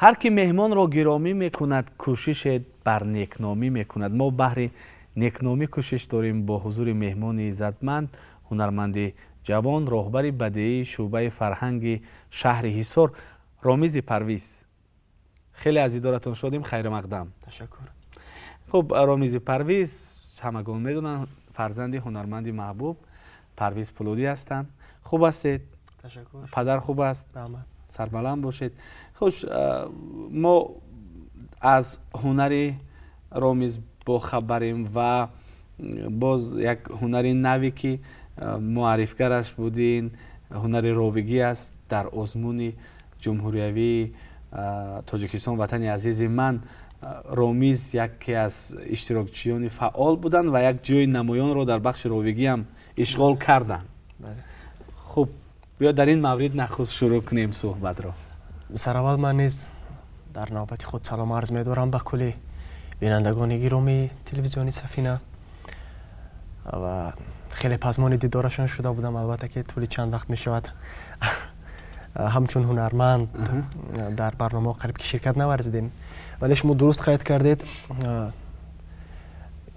Ҳар ки меҳмонро гиромӣ мекунад, кӯшише бар некномӣ мекунад. Мо баҳри некномӣ кӯшиш дорем бо ҳузури меҳмони иззатманд, ҳунарманди ҷавон, роҳбари бадеии шӯъбаи фарҳанги шаҳри Ҳисор, Ромизи Парвиз. Хеле аз дидоратон шодем, хайрмақдам. Ташаккур. Хуб, Ромизи Парвиз, ҳамагон медонанд, фарзанди ҳунарманди маҳбуб Парвиз Пулодӣ ҳастанд. Хуб ҳастед? Ташаккур. Падар хуб аст? Раҳмат. Сарбаланд бошед. Хуш, мо аз ҳунари Ромиз бохабарем ва боз як ҳунари наве, ки муаррифгараш будин, ҳунари ровигӣ аст. Дар озмуни ҷумҳуриявии «Тоҷикистон ватани азизи ман» Ромиз яке аз иштирокчиёни фаъол буданд ва як ҷои намоёнро дар бахши ровигӣ ҳам ишғол карданд. Хуб, биё дар ин маврид нахуст шурӯъ кунем суҳбатро. Сараввал ман низ дар навбати худ салом арз медорам ба кулли бинандагони гиромии телевизиони Сафина ва хеле пазмони дидорашон шуда будам. Албатта, ки тӯли чанд вақт мешавад, ҳамчун ҳунарманд дар барномаҳо қариб ки ширкат наварзидем, вале шумо дуруст қайд кардед,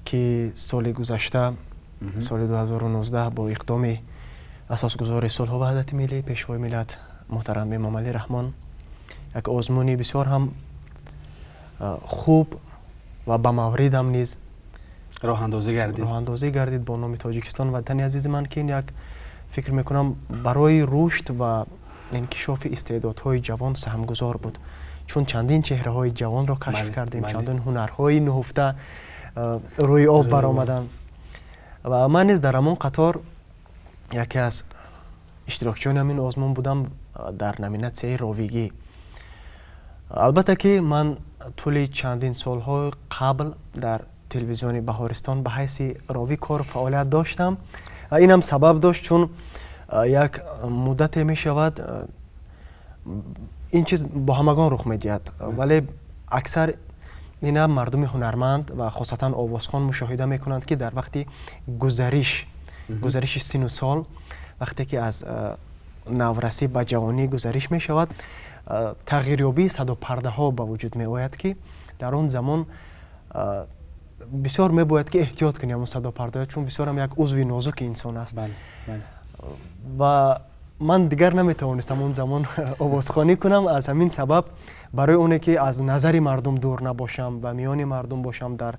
ки соли гузашта, соли 2019, бо иқдоми асосгузори сулҳу ваҳдати миллӣ, Пешвои миллат муҳтарам Эмомалӣ Раҳмон, як озмуни бисёр ҳам хуб ва ба мавридам низ роҳандозӣ гардид. Роҳандозӣ гардид бо номи «Тоҷикистон ватани азизи ман», ки ин як, фикр мекунам, барои рушд ва инкишофи истеъдодҳои ҷавон саҳмгузор буд, чун чандин чеҳраҳои ҷавонро кашф кардем, чандин ҳунарҳои нуҳуфта рӯи об баромаданд ва ман низ дар ҳамон қатор яке аз иштирокчиёни ҳамин озмун будам дар номинатсияи ровигӣ. Албатта, ки ман тӯли чандин солҳои қабл дар телевизиони Баҳористон ба ҳайси ровӣ кору фаъолият доштам ва инам сабаб дошт, чун як муддате мешавад, ин чиз бо ҳамагон рух медиҳад, вале аксар ина мардуми ҳунарманд ва хосатан овозхон мушоҳида мекунанд, ки дар вақти гузариши сину сол, вақте ки аз наврасӣ ба ҷавонӣ гузариш мешавад, тағйирёбии садопардаҳо ба вуҷуд меояд, ки дар он замон бисёр мебояд, ки эҳтиёт кунӣ ҳамон садопардаҳо, чун бисёрам як узви нозуки инсон аст. Ва ман дигар наметавонистам он замон овозхонӣ кунам. Аз ҳамин сабаб, барои оне ки аз назари мардум дур набошам ва миёни мардум бошам, дар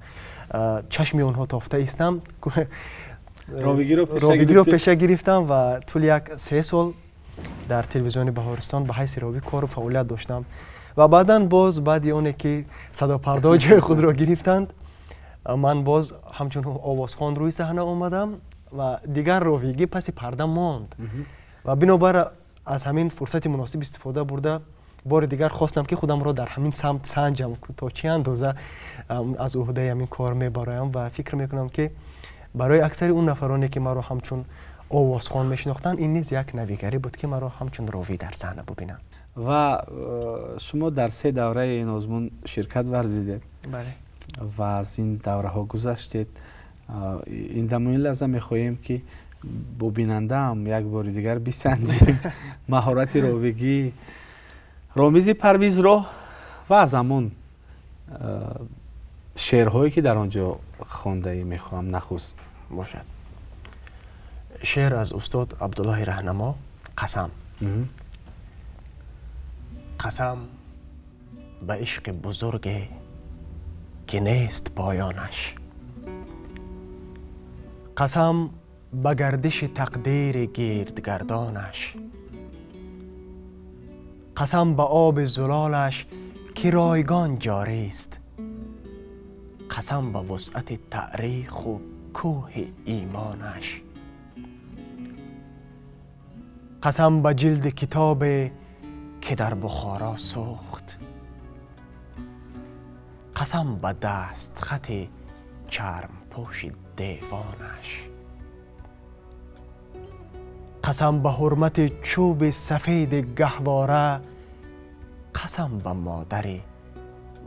чашми онҳо тофта истам, ровигиро пеша гирифтам ва тӯли як 3 сол дар телевизиони Баҳористон ба ҳайси ровӣ кору фаъолият доштам. Ва баъдан боз, баъди оне ки садопардаҳо ҷои худро гирифтанд, ман боз ҳамчун овозхон рӯи саҳна омадам ва дигар ровигӣ паси парда монд. Ва бинобар аз ҳамин фурсати муносиб истифода бурда, бори дигар хостам, ки худамро дар ҳамин самт санҷам, то чӣ андоза аз уҳдаи ҳамин кор мебароям. Ва фикр мекунам, ки барои аксари он нафароне, ки маро ҳамчун овозхон мешинохтанд, ин низ як навигарӣ буд, ки маро ҳамчун ровӣ дар саҳна бубинанд. Ва шумо дар се давраи ин озмун ширкат варзидед ва аз ин давраҳо гузаштед. Ин даму ин лаҳза мехоҳем, ки бо бинандаам як бори дигар бисанҷем маҳорати ровигии Ромизи Парвизро ва аз ҳамон шеърҳое, ки дар он ҷо хондаӣ, мехоҳам нахуст. Бошад. Шеър аз устод Абдуллоҳи Раҳнамо, «Қасам». Қасам ба ишқи бузурге, ки нест поёнаш, қасам ба гардиши тақдири гирдгардонаш, қасам ба оби зулолаш, ки ройгон ҷорист, қасам ба вусъати таъриху кӯҳи имонаш, қасам ба ҷилди китобе, ки дар Бухоро сӯхт, қасам ба дастхати чармпӯши девонаш, қасам ба ҳурмати чӯби сафеди гаҳвора, қасам ба модари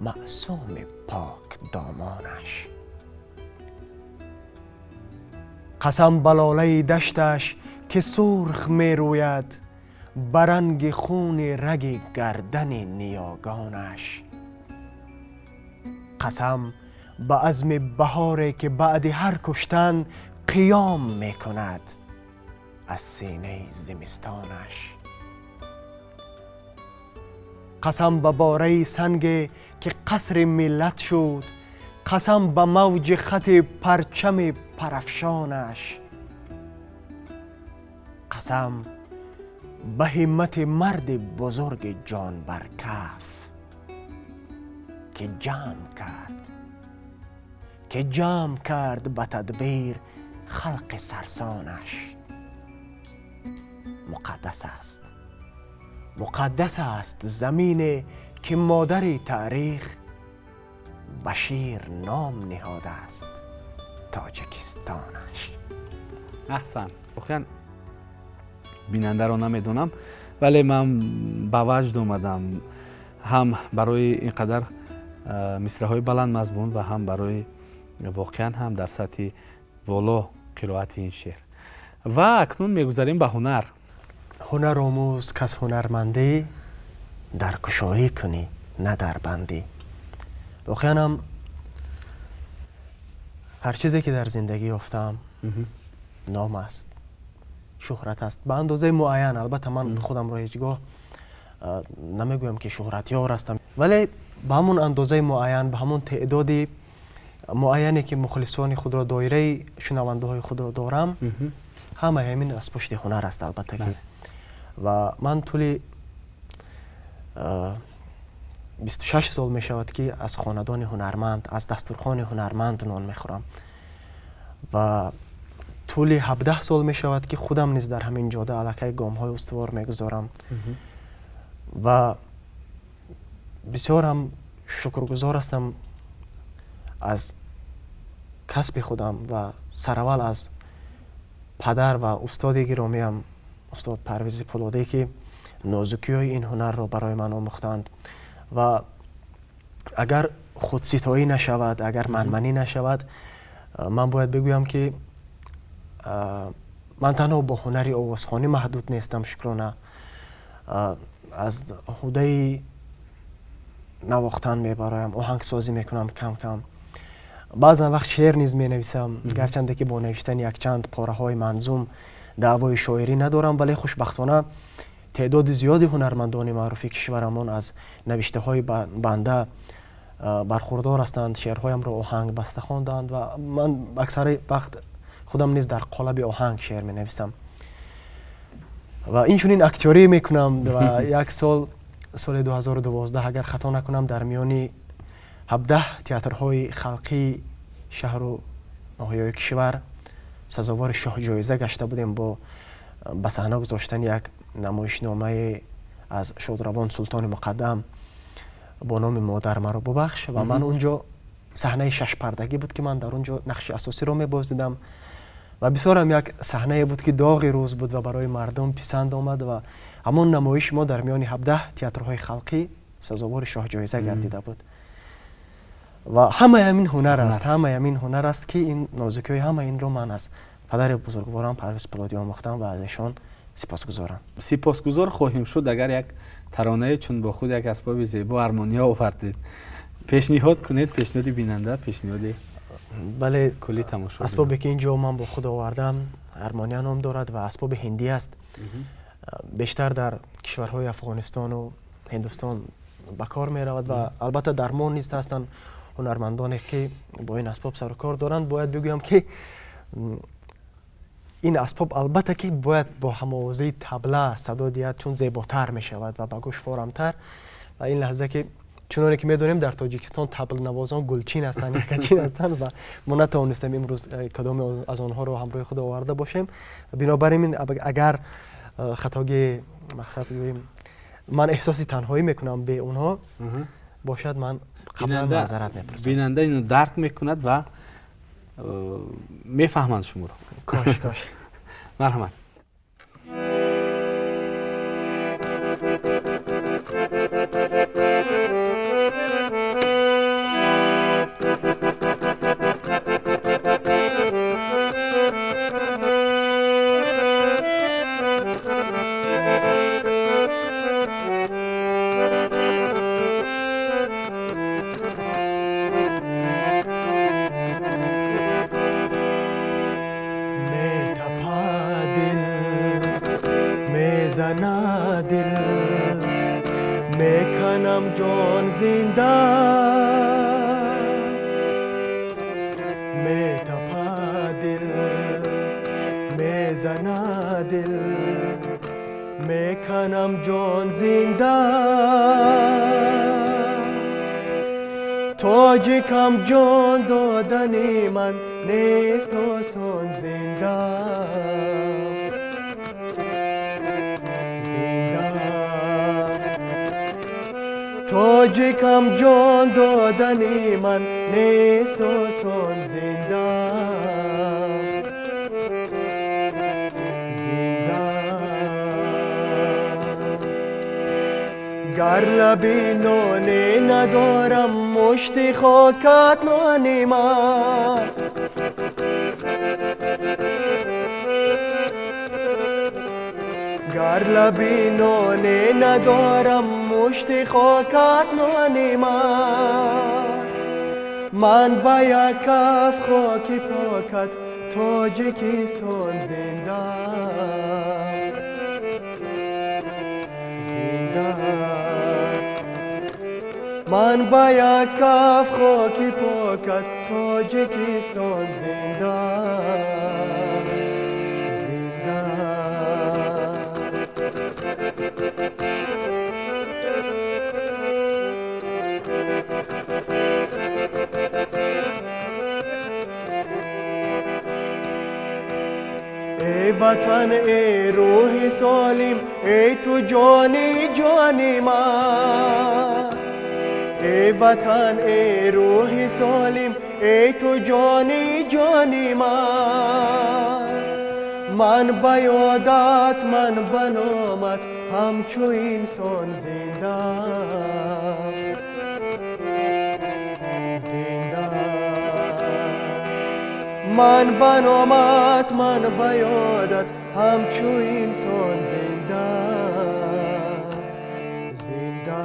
маъсуми покдомонаш, қасам ба лолаи дашташ, ки сурх мерӯяд, ба ранги хуни раги гардани ниёгонаш. Қасам ба азми баҳоре ки баъди ҳар куштан қиём мекунад аз синаи зимистонаш. Қасам ба бораи санге ки қасри миллат шуд, қасам ба мавҷи хати парчами парафшонаш. Қасам ба ҳиммати марди бузурги ҷонбаркаф, ки ҷамъ кард ба тадбир халқи сарсонаш. Муқаддас аст замине ки модари таърих ба шир ном ниҳодааст Тоҷикистонаш. Аҳсан. Воқеан бинандаро намедонам, вале ман ба ваҷд омадам ҳам барои ин қадар мисраҳои баландмазмун ва ҳам барои воқеан ҳам дар сатҳи воло қироати ин шеър. Ва акнун мегузарем ба ҳунар. Ҳунар омӯз кас ҳунармандӣ, дар кушоӣ кунӣ на дар бандӣ. Воқеан ҳам ҳар чизе ки дар зиндагӣ ёфтам ном аст, шӯҳрат аст ба андозаи муайян. Албатта ман худамро ҳеҷ гоҳ намегӯям ки шӯҳратёр ҳастам, вале ба ҳамон андозаи муайян, ба ҳамон теъдоди муайяне ки мухлисони худро, доираи шунавандаҳои худро дорам, ҳамаи ҳамин аз пушти ҳунар аст албатта ки. Ва ман тӯли 26 сол мешавад ки аз хонадони ҳунарманд, аз дастурхони ҳунарманд нон мехӯрам ва тӯли 17 сол мешавад ки худам низ дар ҳамин ҷода аллакай гомҳои устувор мегузорам ва бисёр ҳам шукргузор ҳастам аз касби худам ва сараввал аз падар ва устоди гиромиам, устод Парвизи Пулодӣ, ки нозукиҳои ин ҳунарро барои ман омӯхтанд. Ва агар худситоӣ нашавад, агар манманӣ нашавад, ман бояд бигӯям ки ман танҳо бо ҳунари овозхонӣ маҳдуд нестам, шукрона. Аз ҳудаи навохтан мебароям, оҳангсозӣ мекунам кам-кам. Баъзан вақт шеър низ менависам, гарчанде ки бо навиштани якчанд пораҳои манзум даъвои шоирӣ надорам, вале хушбахтона теъдоди зиёди ҳунармандони маъруфи кишварамон аз навиштаҳои банда бархурдор ҳастанд, шеърҳоямро оҳанг баста хонданд ва ман аксари вақт худам низ дар қолаби оҳанг шеър менависам. Ва инчунин актёрӣ мекунам ва як сол, соли 2012 агар хато накунам, дар миёни 17 театрҳои халқии шаҳру ноҳияҳои кишвар сазовори шоҳҷоиза гашта будем бо ба саҳна гузоштани як намоишномае аз шодравон Султони Муқаддам бо номи «Модар маро бубахш». Ва ман унҷо саҳнаи шашпардагӣ буд ки ман дар он ҷо нақши асосиро мебоздидам ва бисёрам як саҳнае буд ки доғи рӯз буд ва барои мардум писанд омад ва ҳамон намоиш мо дар миёни 17 театрҳои халқӣ сазовори шоҳҷоиза гардида буд. Ва ҳамаи ҳамин ҳунар аст, ҳамаи ҳамин ҳунар аст ки ин нозукиҳои ҳамаи инро ман аз падари бузургворам Парвиз Пулодӣ омӯхтам ва аз эшон сипосгузорам. Сипосгузор хоҳем шуд агар як таронае, чун бо худ як асбоби зебо армония овардед, пешниҳод кунед, пешниҳоди бинанда, пешниҳоди бале кулли тамошобин. Асбобе ки инҷо ман бо худ овардам армония ном дорад ва асбоби ҳиндӣ аст. Бештар дар кишварҳои Афғонистону Ҳиндустон ба кор меравад ва албатта дар мо низ ҳастанд ҳунармандоне ки бо ин асбоб сару кор доранд. Бояд бигӯям ки ин асбоб албатта ки бояд бо ҳамовозаи табла садо диҳад, чун зеботар мешавад ва ба гӯш форамтар. Ва ин лаҳза ки чуноне ки медонем дар Тоҷикистон таблнавозон гулчин ҳастанд, якачин ҳастанд ва мо натавонистем имрӯз кадоме аз онҳоро ҳамроҳи худ оварда бошем. Бинобар ин агар хатогии мақсад гӯем, ман эҳсоси танҳоӣ мекунам бе онҳо бошад, ман қаблан маъзарат мепурсам. Бинанда ино дарк мекунад ва мефаҳманд шуморо. Кош, кош. Марҳамат. дил, мекунам ҷон зинда. Метапад дил, мезанад дил, мекунам ҷон зинда. Тоҷикам ҷон додани ман нест осон зинда. Зинда. Тоҷикам ҷон додани ман нест осон зинда. Зинда. Гар лаби ноне надорам, мушти хокат нони ман. Гар лаби ноне надорам, мушти хокат нони ман. Ман ба як каф хоки покат Тоҷикистон зинда. Зинда. Ман ба як каф хоки покат Тоҷикистон зинда. Зинда. Эй ватан, эй рӯҳи солим, эй ту ҷони ҷони ман. Эй ватан, эй рӯҳи солим, эй ту ҷони ҷони ман. Ман ба ёдат, ман ба номат ҳамчу инсон зинда. Зинда. Ман ба номат, ман ба ёдат ҳамчу инсон зинда. Зинда.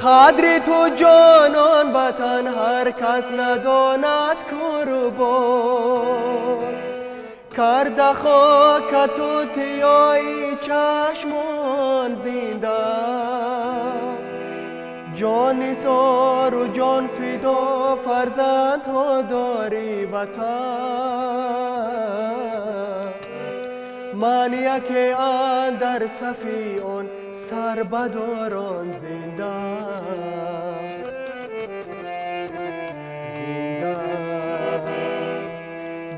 Қадри ту ҷонон ватан ҳар кас надонад куру бод. Карда хокату тиёи чашмон зинда. Ҷони сору ҷон фидо фарзандҳо дори ватан. Ман яке андар сафи он сарбадорон зинда. Зинда.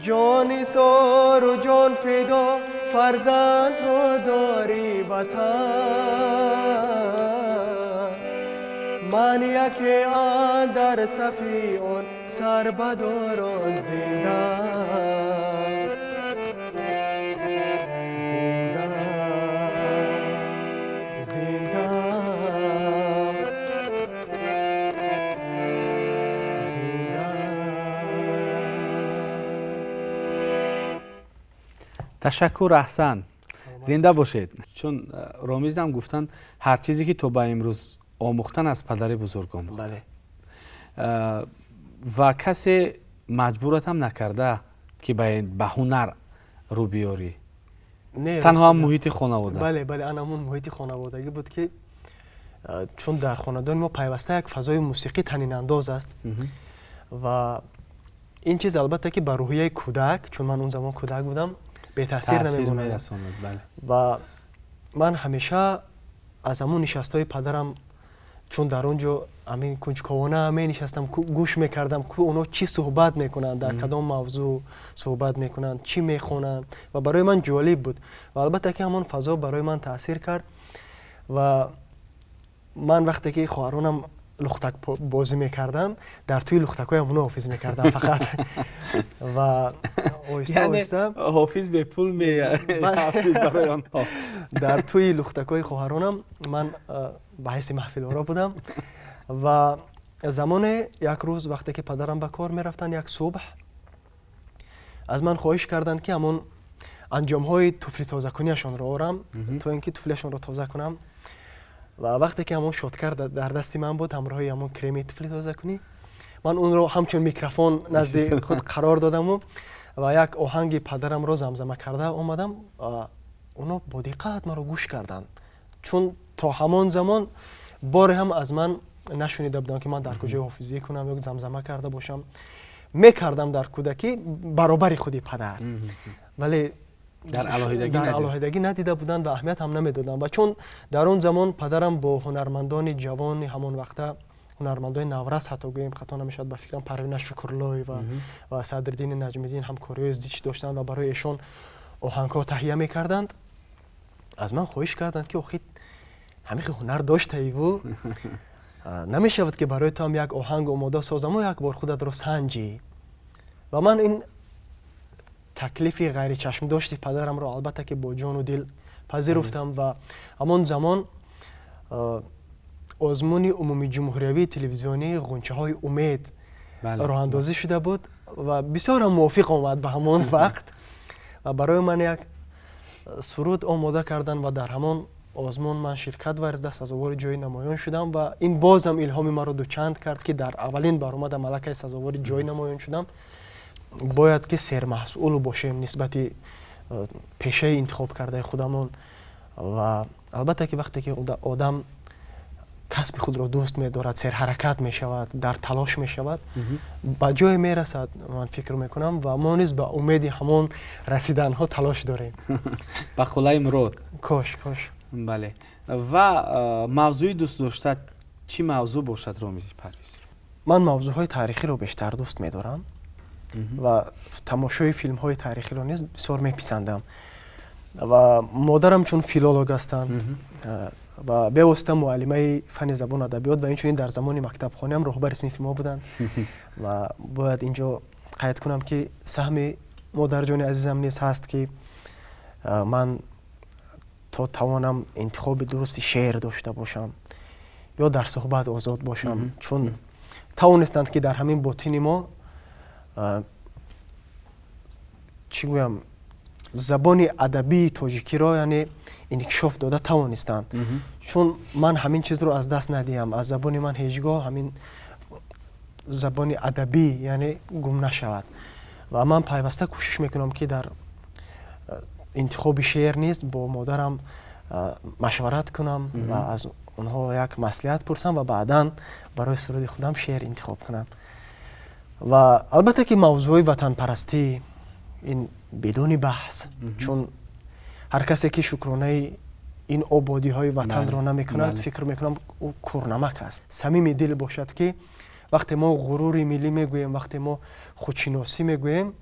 Ҷони сору ҷон фидо фарзандҳо дори ватан. Ман яке андар сафи он сарбадорон зинда. Зинда. Зинда. Зинда. Ташаккур, Аҳсан. Зинда бошед. Чун Ромиздам гуфтанд, ҳар чизе ки то ба имрӯз омӯхтан аз падари бузург омӯхт. Бале. Ва касе маҷбуратам накарда ки ба ҳунар рӯ биёрӣ. Танҳо ҳам муҳити хонавода. Бале, бале, ан ҳамон муҳити хонаводагӣ буд ки чун дар хонадони мо пайваста як фазои мусиқӣ танинандоз аст ва ин чиз албатта ки ба рӯҳияи кӯдак, чун ман он замон кӯдак будам, бетаъсир намемонад. Ва ман ҳамеша аз ҳамон нишастҳои падарам, чун дар он ҷо ҳамин кунҷковона менишастам, гӯш мекардам, ку онҳо чӣ суҳбат мекунанд, дар кадом мавзӯъ суҳбат мекунанд, чӣ мехонанд, ва барои ман ҷолиб буд. Ва албатта ки ҳамон фазо барои ман таъсир кард ва ман вақте ки хоҳаронам лухтак бозӣ мекарданд, дар тӯи лухтакҳоям онҳо ҳофиз мекардам фақат. Ва оҳиста оҳиста ҳофиз бепул меҳофиз барои онҳо. Дар тӯи лухтакҳои хоҳаронам ман ба ҳайси маҳфилоро будам ва замоне як рӯз вақте ки падарам ба кор мерафтанд, як субҳ аз ман хоҳиш карданд ки ҳамон анҷомҳои туфли тозакуниашонро орам, то ин ки туфлиашонро тоза кунам. Ва вақте ки ҳамон щёткар дар дасти ман буд, ҳамроҳи ҳамон креми туфли тозакунӣ, ман онро ҳамчун микрофон назди худ қарор додаму Ва як оҳанги падарамро замзама карда омадам. Онҳо бо диққат маро гӯш карданд, чун то ҳамон замон боре ҳам аз ман нашунида будам, ки ман дар куҷои ҳофизӣ кунам ё замзама карда бошам. Мекардам дар кӯдакӣ баробари худи падар, вале дар алоҳидагӣ надида буданд ва аҳамият ҳам намедоданд. Ва чун дар он замон падарам бо ҳунармандони ҷавони ҳамон вақта, ҳунармандони наврас ҳатто гӯем хато намешавад, ба фикрам Парвина Шукурлоева ва Садриддини Наҷмиддин ҳамкориҳои зич доштанд ва барои эшон оҳангҳо таҳия мекарданд. Аз ман хоҳиш карданд, ки охи ҳамихи ҳунар доштаиву намешавад, ки барои ту ҳам як оҳанг омода созаму як бор худатро санҷӣ. Ва ман ин таклифи ғайричашмдошти падарамро албатта ки бо ҷону дил пазируфтам. Ва ҳамон замон озмуни умумиҷумҳуриявии телевизионии Ғунчаҳои умед роҳандозӣ шуда буд ва бисёрам мувофиқ омад ба ҳамон вақт ва барои ман як суруд омода карданд ва дар ҳамон озмун ман ширкат варзида сазовори ҷои намоён шудам. Ва ин бозам илҳоми маро дучанд кард, ки дар аввалин баромадам аллакай сазовори ҷои намоён шудам. Бояд ки сермаҳсул бошем нисбати пешаи интихоб кардаи худамон. Ва албатта ки вақте ки одам касби худро дӯст медорад, серҳаракат мешавад, дар талош мешавад, ба ҷое мерасад, ман фикр мекунам. Ва мо низ ба умеди ҳамон расиданҳо талош дорем. Ба хулаи мурод. Кош, кош. Бале. Ва мавзӯи дӯстдошта чӣ мавзӯъ бошад, Ромизи Парвиз? Ман мавзӯъҳои таърихиро бештар дӯст медорам ва тамошои филмҳои таърихиро низ бисёр меписандам. Ва модарам чун филолог ҳастанд ва бевосита муаллимаи фанни забон адабиёт ва инчунин дар замони мактабхонаам роҳбари синфи мо буданд. Ва бояд инҷо қайд кунам, ки саҳми модарҷони азизам низ ҳаст, ки ман то тавонам интихоби дурусти шеър дошта бошам ё дар суҳбат озод бошам, чун тавонистанд, ки дар ҳамин ботини мо, чӣ гӯям, забони адабии тоҷикиро яъне инкишоф дода тавонистанд, чун ман ҳамин чизро аз даст надиҳам, аз забони ман ҳеҷ гоҳ ҳамин забони адабӣ яъне гум нашавад. Ва ман пайваста кӯшиш мекунам, ки дар интихоби шеър низ бо модарам машварат кунам ва аз онҳо як маслиҳат пурсам ва баъдан барои суруди худам шеър интихоб кунам. Ва албатта ки мавзӯи ватанпарастӣ ин бидуни баҳс, чун ҳар касе ки шукронаи ин ободиҳои ватанро намекунад, фикр мекунам, ӯ кӯрнамак аст. Самими дил бошад, ки вақте мо ғурури миллӣ мегӯем, вақте мо худшиносӣ мегӯем,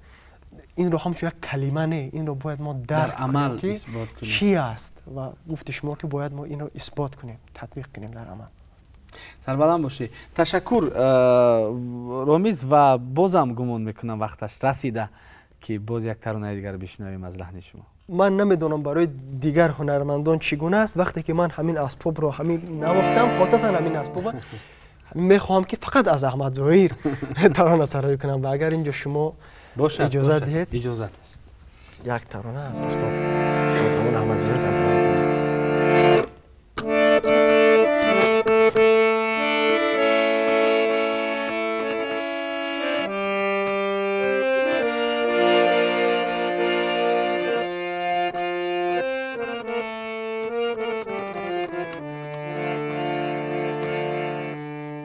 инро ҳамчун як калима не, инро бояд мо дарк кунем, ки чӣ аст. Ва гуфти шумо, ки бояд мо инро исбот кунем, татбиқ кунем дар амал. Сарбаланд бошӣ. Ташаккур, Ромиз. Ва бозам гумон мекунам, вақташ расида, ки боз як таронаи дигар бишнавем аз лаҳни шумо. Ман намедонам, барои дигар ҳунармандон чӣ гуна аст. Вақте ки ман ҳамин асбобро ҳамин навохтам, хосатан ҳамин асбоба, мехоҳам, ки фақат аз Аҳмад Зоҳир тарона сароӣ кунам. Ва агар инҷо шумо иҷозат диҳед, иҷозат аст, як тарона аз устод Шодравон Аҳмад Зоҳир замзама мекунам.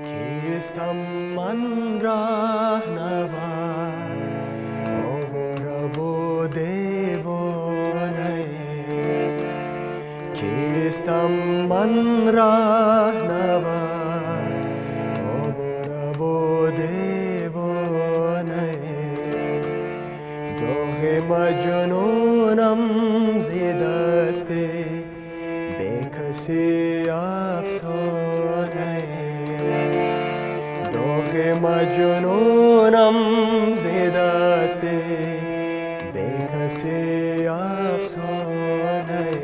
Кистам ман раҳнавард,овораву девонае? Кистам ман раҳнавард, овораву девонае? Доғи маҷнунам зи дасти бекаси афсонае, доғи маҷнунам зи дасти бекаси афсонае.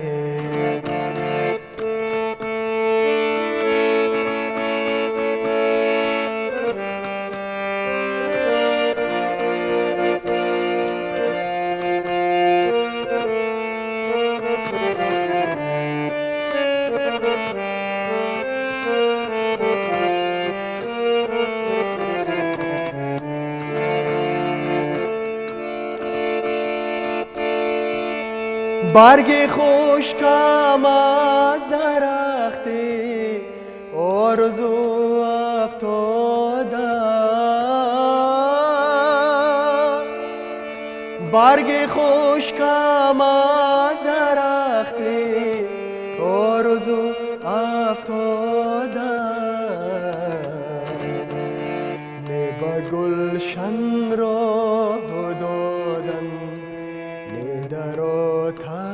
Барги хушкам аз дарахти орзу афтода, барги хушкам аз дарахти орзу афтода. Не ба гулшан роҳ додан, не дар оташхона,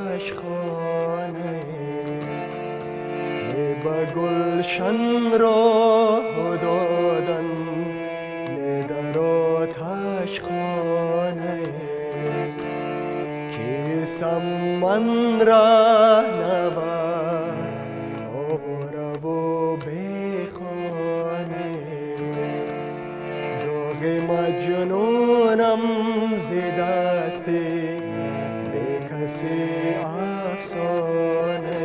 не ба гулшан роҳ додан, не дар оташхона. Кистам ман раҳнавард, овора-ву бехона, доғи маҷнунам зи дасти бекаси афсона.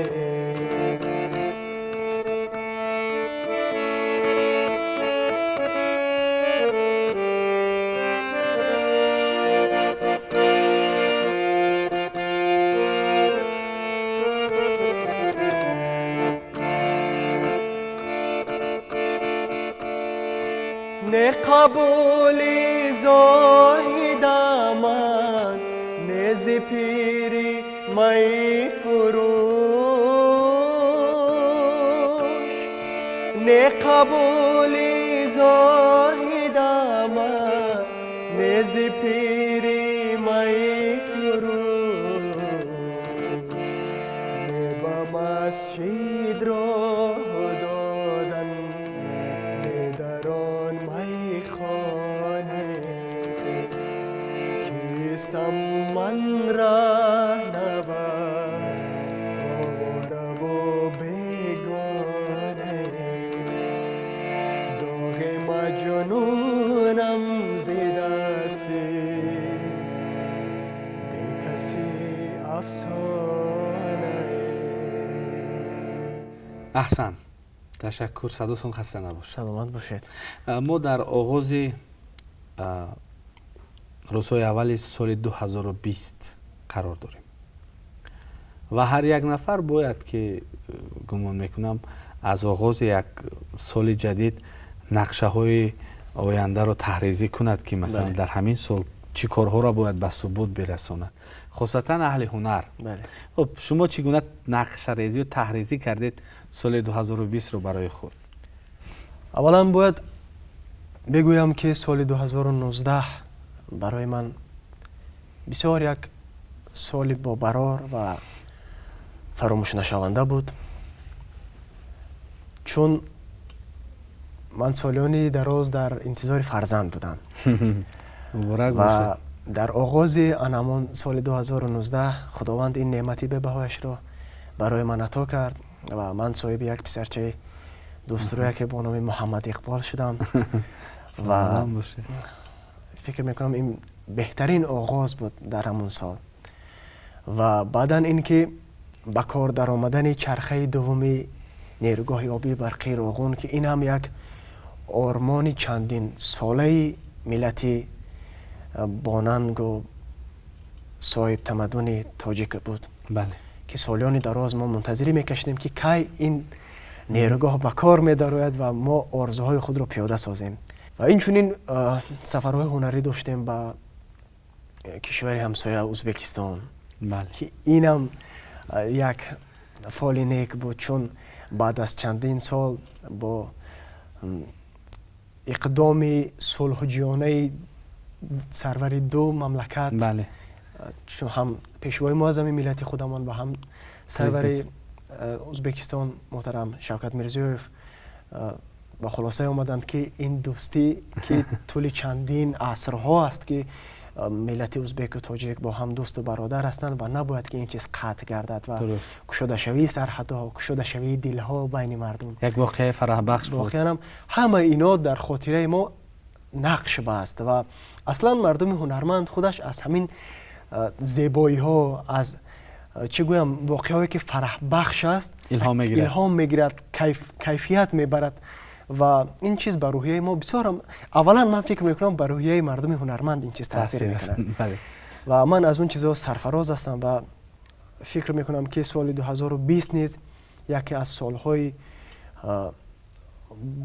Не қабули зоҳида ман, не зи пири майфурӯш, не қабули зоҳида ман, не зи пири майфурӯш. Не ба масҷид роҳ додан, не дар он майхона. Кистам ман раҳнавард, овора-ву бегона, доғи маҷнунам зи дасти бекаси афсона. Аҳсан, ташаккур, садотон хаста набошад. Саломат бошед. Мо дар оғози рӯзҳои аввали соли 2020 қарор дорем ва ҳар як нафар бояд ки, гумон мекунам, аз оғози як соли ҷадид нақшаҳои ояндаро таҳризӣ кунад, ки масалан дар ҳамин сол чӣ корҳоро бояд ба субут бирасонад, хусусан аҳли ҳунар. Хуб, шумо чӣ гуна нақшарезию таҳризӣ кардед соли 2020-ро барои худ? Аввалан бояд бигӯям, ки соли 2019 барои ман бисёр як соли бобарор ва фаромӯшнашаванда буд, чун ман солиёни дароз дар интизори фарзанд будам. Муборак ва бошад. Дар оғози ан ҳамон соли 2019 Худованд ин неъмати бебаҳояшро барои ман ато кард ва ман соҳиби як писарчаи дӯстрӯяке бо номи Муҳаммад Иқбол шудам. Ва Саломат бошед. фикр мекунам, ин беҳтарин оғоз буд дар ҳамон сол. Ва баъдан ин ки ба кор даромадани чархаи дуввуми нерӯгоҳи обии барқии Роғун, ки ин ҳам як ормони чандин солаи миллати бонангу соҳибтамаддуни тоҷик буд, ки солиёни дароз мо мунтазирӣ мекашидем, ки кай ин нерӯгоҳ ба кор медарояд ва мо орзуҳои худро пиёда созем. Ва инчунин сафарҳои ҳунарӣ доштем ба кишвари ҳамсоя Ӯзбекистон, ки инам як фоли нек буд, чун баъд аз чандин сол бо иқдоми сулҳҷӯёнаи сарвари ду мамлакат, чун ҳам пешвои муаззами миллати худамон ва ҳам сарвари Ӯзбекистон муҳтарам Шавкат Мирзиёев ба хулосае омаданд, ки ин дӯстӣ, ки тӯли чандин асрҳо аст, ки миллати ӯзбеку тоҷик бо ҳам дӯсту бародар ҳастанд ва набояд ки ин чиз қатъ гардад ва кушодашавии сарҳадҳо, кушодашавии дилҳо байни мардум як воқеаи фараҳбахш буд. Воқеан ҳам ҳамаи ино дар хотираи мо нақш баст ва аслан мардуми ҳунарманд худаш аз ҳамин зебоиҳо, аз чӣ гӯям, воқеаҳое ки фараҳбахш аст, илҳом мегирад, илҳом мегирад, кайфият мебарад ва ин чиз ба рӯҳияи мо бисёр, аввалан ман фикр мекунам, ба рӯҳияи мардуми ҳунарманд ин чиз таъсир мекунад. Ва ман аз он чизҳо сарфароз ҳастам ва Фикр мекунам, ки соли 2020 низ яке аз солҳои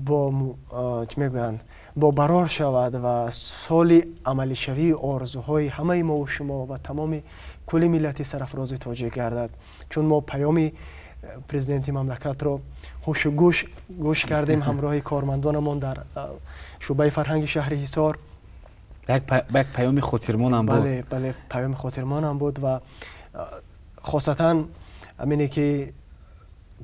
бо чӣ мегӯянд, бо барор шавад ва соли амалишавии орзуҳои ҳамаи мову шумо ва тамоми кулли миллати сарафрози тоҷик гардад. Чун мо паёми президенти мамлакатро ҳушу гӯш кардем ҳамроҳи кормандонамон дар шӯъбаи фарҳанги шаҳри Ҳисор. Як паёми хотирмонам буд. Бале, бале, паёми хотирмонам буд ва хосатан ҳамине ки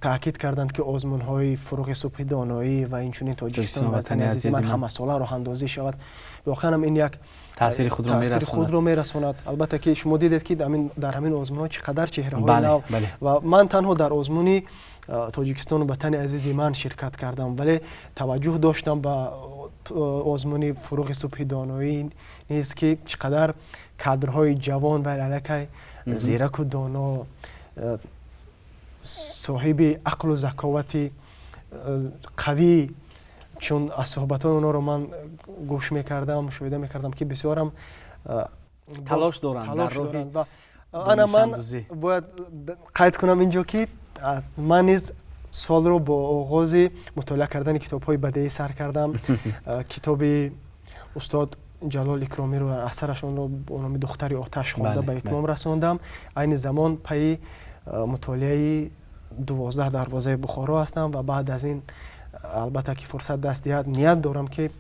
таъкид карданд, ки озмунҳои Фуруғи субҳи доноӣ ва инчунин Тоҷикистон ватани азизи ман ҳамасола роҳандозӣ шавад. Воқеан ҳам ин як таъсири худро мерасонад. Албатта, ки шумо дидед, ки дар ҳамин озмунҳо чӣ қадар чеҳраҳои нав, ва ман танҳо дар озмуни Тоҷикистону ватани азизи ман ширкат кардам, вале таваҷҷӯҳ доштам ба озмуни Фуруғи субҳи доноӣ низ, ки чӣ қадар кадрҳои ҷавон ва аллакай зираку доно, соҳиби ақлу заковати қавӣ, чун аз суҳбатҳои онҳоро ман гӯш мекардам, мушоҳида мекардам, ки бисёрам талош доранд. Талош доранд. Ва ана ман бояд қайд кунам инҷо, ки ман низ солро бо оғози мутолиа кардани китобҳои бадеӣ сар кардам. Китоби устод Ҷалол Икромиро, асарашонро бо номи «Духтари оташ» хонда ба итмом расондам. Айни замон пайи мутолиаи «12 дарвозаи Бухоро» ҳастам ва баъд аз ин, албатта, ки фурсат даст диҳад, ният дорам, ки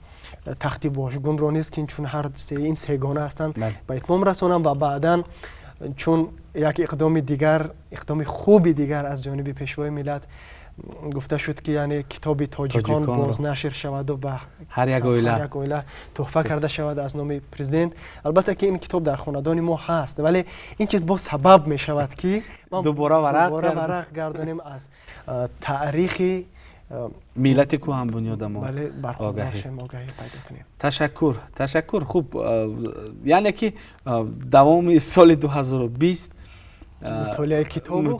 «Тахти вожгунро» низ, ки чун ҳар ин сегона ҳастанд, ба итмом расонам. Ва баъдан, чун як иқдоми дигар, иқдоми хуби дигар аз ҷониби пешвои миллат гуфта шуд, ки яъне китоби «Тоҷикон» бознашр шаваду ба ҳар як оила тӯҳфа карда шавад аз номи президент. Албатта, ки ин китоб дар хонадони мо ҳаст, вале ин чиз боз сабаб мешавад, ки дубора варақ гардонем, аз таърихи миллати кӯҳанбунёдамо бале, бархӯрдар шавем, огаҳӣ пайдо кунем. Ташаккур, ташаккур. Хуб, яъне ки давоми соли 2020 мутолиаи китобу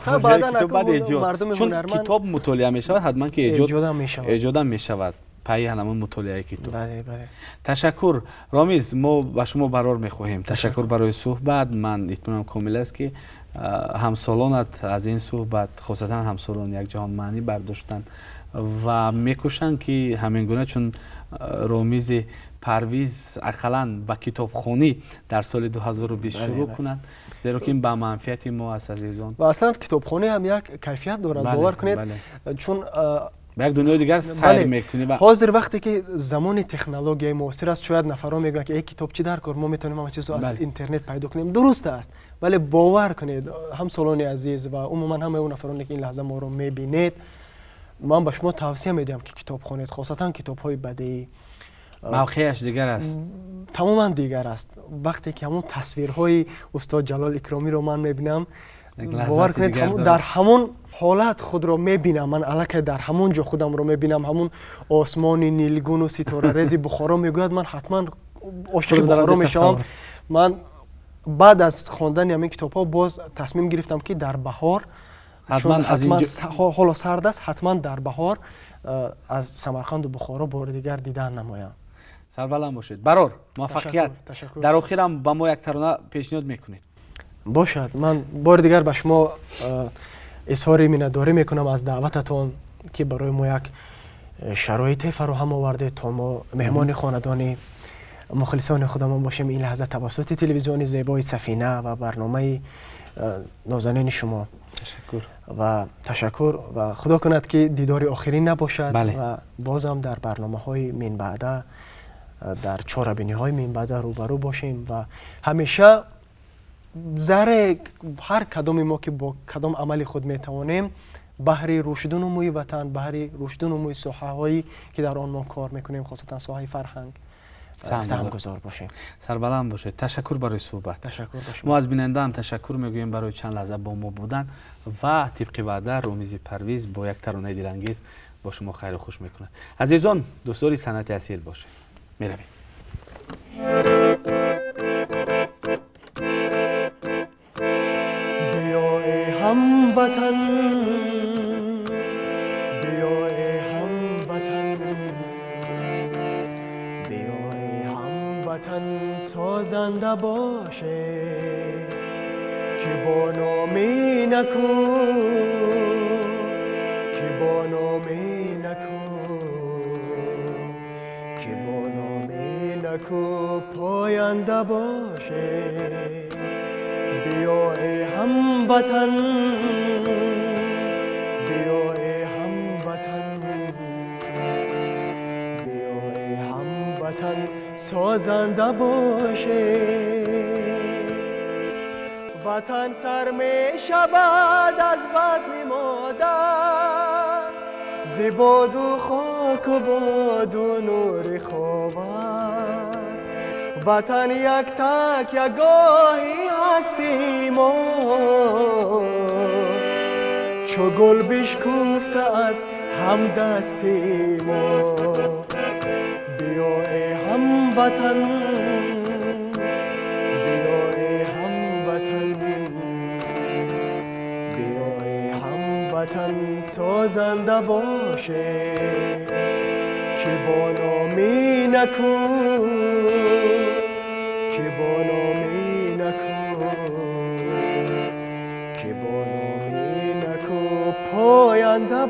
чун китоб мутолиа мешавад, ҳатман ки эҷодам мешавад пайи ҳамон мутолиаи китоб. Ташаккур, Ромиз, мо ба шумо барор мехоҳем. Ташаккур барои суҳбат. Ман итминонам комил аст, ки ҳамсолонат аз ин суҳбат, хосатан ҳамсолон, як ҷаҳон маънӣ бардоштанд ва мекӯшанд, ки ҳамин гуна чун Ромизи Парвиз ақаллан ба китобхонӣ дар соли 2020 шурӯъ кунанд, зеро ки ин ба манфиати мо аст, азизон. Ва аслан китобхонӣ ҳам як кайфият дорад, бовар кунед, чун ба як дунёи дигар сайр мекунӣ. Ҳозир, вақте ки замони технологияи муосир аст, шояд нафарҳо мегӯянд, ки э, китоб чӣ дар кор, мо метавонем ҳама чизро аз интернет пайдо кунем. Дуруст аст, вале бовар кунед, ҳамсолони азиз ва умуман ҳамаи он нафароне, ки ин лаҳза моро мебинед, ман ба шумо тавсия медиҳам, ки китоб хонед, хосатан китобҳои бадеӣ. Мавқеяш дигар аст. Тамоман дигар аст. Вақте ки ҳамон тасвирҳои устод Ҷалол Икромиро ман мебинам, бовар кунед, дар ҳамон ҳолат худро мебинам. Ман аллакай дар ҳамон ҷо худамро мебинам. Ҳамон осмони нилгуну ситорарези Бухоро, мегӯяд, ман ҳатман ошиқи Бухоро мешавам. Ман баъд аз хондани ҳамин китобҳо боз тасмим гирифтам, ки дар баҳор, ҳоло сард аст, ҳатман дар баҳор аз Самарқанду Бухоро бори дигар дидан намоям. Сарбаланд бошед, барор, муваффақият. Дар охирам ба мо як тарона пешниҳод мекунед. Бошад. Ман бори дигар ба шумо изҳори миннатдорӣ мекунам аз даъвататон, ки барои мо як шароите фароҳам овардед, то мо меҳмони хонадони мухлисони худамон бошем ин лаҳза тавассути телевизиони зебои Сафина ва барномаи нозанини шумо. Ташаккур. Ва ташаккур, ва худо кунад, ки дидори охирин набошад ва бозам дар барномаҳои минбаъда, дар чорабиниҳои минбаъда рӯбарӯ бошем. Ва ҳамеша зарре ҳар кадоми мо, ки бо кадом амали худ метавонем, баҳри рушду нумӯи ватан, баҳри рушду нумӯи соҳаҳое, ки дар он мо кор мекунем, хосатан соҳаи фарҳанг, саҳмгузор бошем. Сарбаланд бошед. Ташаккур барои суҳбат. Ташаккур ба шумо. Мо аз бинандаам ташаккур мегӯем барои чанд лаҳза бо мо будан ва тибқи ваъда Ромизи Парвиз бо як таронаи дилангез бо шумо хайру хуш мекунад. Азизон, дӯстдори санъати асил бошед. Меравем. Биё, эй ҳамватан, биё, эй ҳамватан, биё, эй ҳамватан, созанда боше, ки бо номи наку, ки бо номи наку, ки бо номи наку поянда боше. Биё эй ҳамватан, биё эй ҳамватан, биё эй ҳамватан, созанда боше. Ватан сар мешавад аз батни модар, зи боду хоку боду нури ховар. Ватан як так ягоҳи ҳасти мо, чу гул бишкуфта аз ҳамдасти мо. Биё эй ҳамватан, биё эй ҳамватан, биё эй ҳамватан, созанда боше. Ки бо номи наку, ки бо номи наку, ки бо номи наку поянда